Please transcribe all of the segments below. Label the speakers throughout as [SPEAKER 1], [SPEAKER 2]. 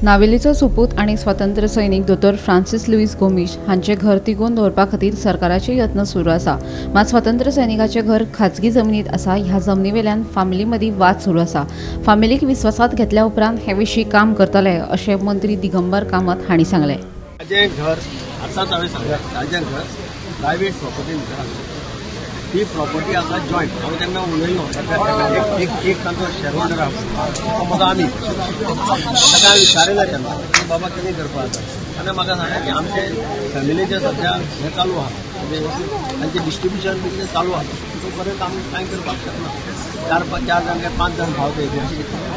[SPEAKER 1] नावेलीचो सुपूत आनी स्वातंत्र्य सैनिक दोतोर फ्रांसीस लुईस गोमीश हांचे घर तिगोवन दवरपा खातीर सरकाराचे यत्न सुरू आसा. मात स्वातंत्र्य सैनिकाचें घर खाजगी जमनीत आसा. ह्या जमनीवेल्यान फामिली मदीं वाद सुरू आसा. फामिलीक विस्वासांत घेतल्या उपरांत हे विशीं काम करतले अशें मंत्री दिगंबर कामत हांणी सांगलें.
[SPEAKER 2] ताजें घर आतांच हांवें सांगलें, ताजें घर प्रायवेट प्रॉपर्टीन घर आसा. ती प्रॉपर्टी आसा जॉयंट. हांव तेन्ना उलयलो, एक तांचो शेअर होल्डर आसा तो म्हजो आमी ताका हांवें विचारलें तेन्ना की बाबा कितें करपा आसा, आनी म्हाका सांगलें की आमचे फॅमिलीचें सद्या हें चालू आसा, म्हणजे तांचें डिस्ट्रिब्युशन कितें चालू आसा, तो पर्यंत आमी कांय करपाक शकना. 4 जाण काय 5 जाण भाव ते अशें कितें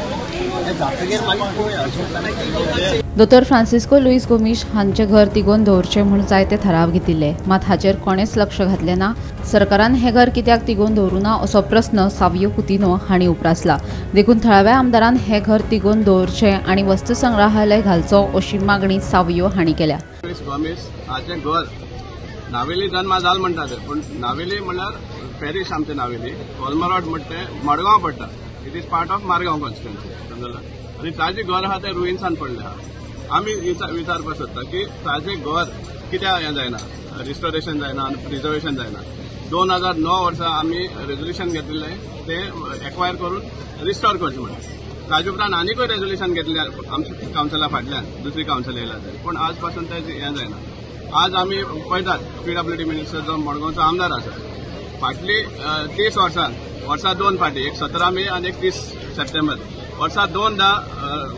[SPEAKER 2] हें जातकीर मागीर पळोवया अशें.
[SPEAKER 1] दोतोर फ्रांसिस्को लुईस गोमीश हांचें घर तिगोवन दवरचें म्हूण जायते थाराव घेतिल्ले, मात हाचेर कोणेच लक्ष घातलें ना. सरकारान हें घर कित्याक तिगोवन दवरूं ना असो प्रस्न सावियो कुतिन्हो हांणी उप्रासला. देखून थळाव्या आमदारान हें घर तिगोवन दवरचें आनी वस्तुसंग्रहालय घालचो अशी मागणी सावियो हांणी केल्या.
[SPEAKER 3] लुईस गोमीश हाचें घर नावेली जन्मा जाल म्हणटा ते, पूण नावेली म्हणल्यार पॅरीश आमचें नावेली, कोलमरोड म्हणटा तें मडगांव पडटा. It is part of Margao constituency, समजला. आनी ताजें घर आहा तें रुइन्सान पडलें आहा. आमी विचारपाक सोदता की ताजें घर कित्याक हें जायना, रिस्टोरेशन जायना आनी प्रिजर्वेशन जायना. 2009 वर्सा आमी रेजोल्युशन घेतिल्लें तें एक्वायर करून रिस्टोर करचें म्हणून. ताजे उपरांत आनीकूय रेजोल्युशन घेतलें आमच्या कावन्सिला फाटल्यान, दुसरी कावन्सिल येयला थंय, पूण आज पासून तें हें जायना. आज आमी पळयतात पीडब्ल्यूडी मिनिस्टर जो मडगांवचो आमदार आसा, फाटली 30 वर्सां, वर्सा 2 फाटी, एक 17 मे आनी एक 30 सप्टेंबर, वर्सा 2दा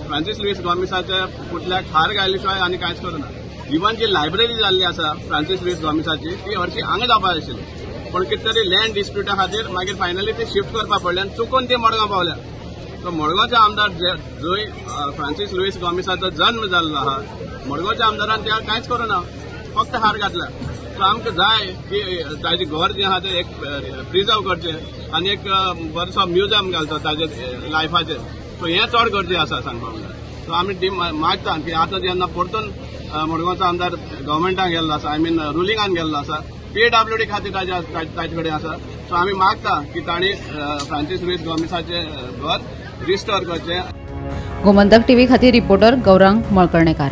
[SPEAKER 3] फ्रांसीस लुईस गोमिसाच्या पुतळ्याक हार घायले शिवाय आनी कांयच करूना. इवन जी लायब्ररी जाल्ली आसा फ्रांसीस लुईस गोमिसाची ती हरशी हांगा जावपाक आशिल्ली, पूण कितें तरी लँड डिस्प्युटा खातीर मागीर फायनली ती शिफ्ट करपाक पडली आनी चुकून ती मडगांव पावल्या. सो मडगांवचे आमदार जंय फ्रांसीस लुईस गोमिसाचो जन्म जाल्लो आहा, मडगांवच्या आमदारान त्या कांयच करूना, फक्त हार घातला. सो आमकां जाय की ताजें घर जें आहा तें एक प्रिजर्व करचें आनी एक बरोसो म्युझियम घालचो ताजे लायफाचेर. सो हें चड गरजें आसा सांगपाक म्हणल्यार. सो आमी मागता की आतां जेन्ना परतून मडगांवचो आमदार गव्हर्मेंटान गेल्लो आसा, I mean रुलिंगान गेल्लो आसा, पीडब्ल्यूडी खातीर ताजे कडेन आसा. सो आमी मागता की तांणी फ्रांसीस लुईस गोमिसाचें घर रिस्टोर करचें.
[SPEAKER 1] गोमंतक टीव्ही खातीर रिपोर्टर गौरांग मळकर्णेकार.